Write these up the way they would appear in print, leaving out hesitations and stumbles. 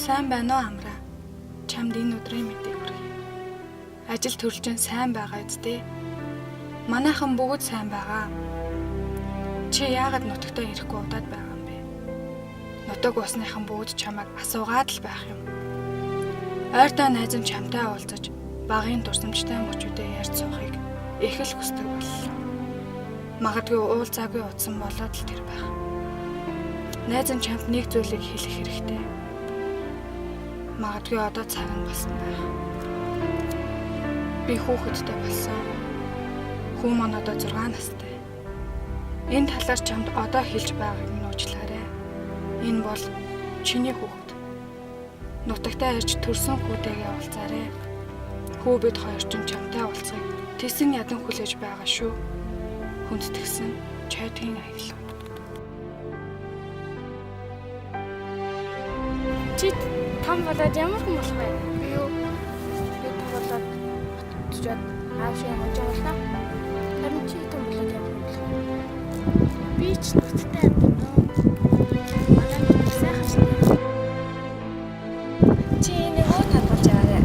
Сайн байна уу, Амраа? Чамд энэ өдрийн мэндийг хүргэе. Ажил төрөлжин сайн байгаа биз дээ? Манайхан бүгд сайн байгаа. Чи яагаад нутагтаа ирэхгүй удаад байгаа юм бэ? Нутаг усныхан бүгд чамайг асуугаад л байх юм. Ойрдоо найз нь чамтай уулзаж багын дурсамжтай мөчүүдээ ярьж суухыг их л хүсдэг боллоо. Магадгүй уулзаагүй удсан болоод л тэр байх. Найз нь чамд нэг зүйлийг хэлэх хэрэгтэй. Магадгүй одоо цаг нь болсон байх. Би хүүхэдтэй болсон. Хүү маань одоо 6 настай. Энэ талаар чамд одоо хэлж байгааг минь уучлаарай. Энэ бол чиний хүүхэд. Нутагтаа ирж төрсөн хүүтэйгээ уулзаарай. Хүү бид хоёр ч чамтай уулзахыг тэсэн ядан хүлээж байгаа шүү. Хүндэтгсэн чойдгийн аяглав. Чи том болоод ямар хүн болох вэ? Би юу? Би том болоод очиод аав шиг хожоо болно. Харин чи том болоод ямар хүн болох вэ? Би ч нутагтай амьдарна. Манай нутаг сайхан шүү. Чи энийг өөр хадгалж аваарай.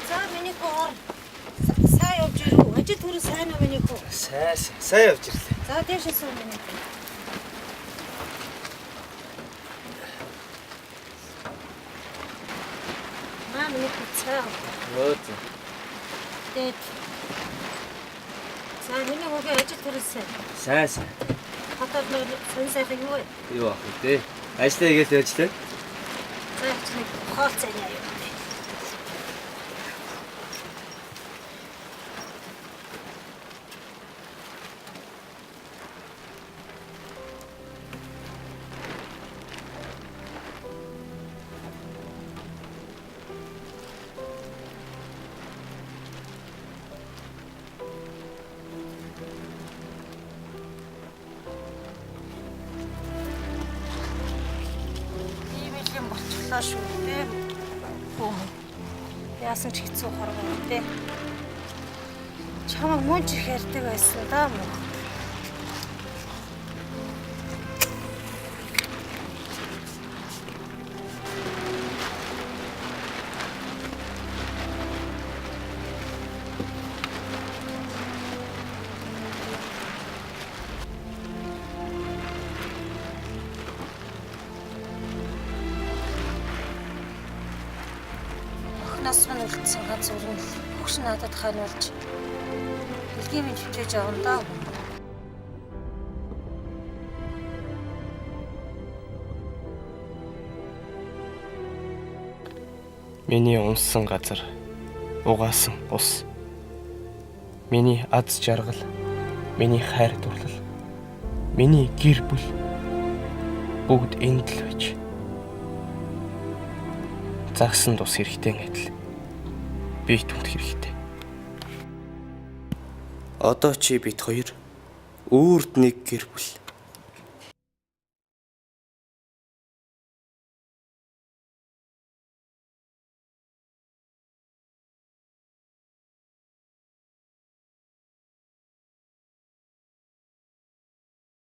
За миний хүү ор. Сайн явж ирв. Ажил төрөө сайн уу миний хүү? Сайн сайн явж ирлээ. За дээшээ суу миний хүү. Маа миний хүү цай. Өө зөө. Тэгээд За миний хүүгийн ажил төрөө сайн. Сайн сайн. Хотод нэг сонь сайхан юу вэ? Юу ах вэ? Ажлаа хийгээл явж лээ. За чи нэг хоол цайны аюу. Ийм л юм болчихлоо шүү дээ. Хөө. Яасан ч хэцүү хорвоо дээ. Чамаг мөн ч их ярьдаг байсан даа мөн. Охиноос минь үлдсэн ганц өргөнл хөгш надад ханиулж бэлгийн минь хөвчөөж явна даа. Миний унссан газар угаасан ус. Миний аз жаргал, миний хайр дурлал, миний гэр бүл бүгд энд л байж. Загсан тус хэрэгтэй адил би түнд хэрэгтэй. Одоо чи бит хоёр үүрд нэг гэр бүл.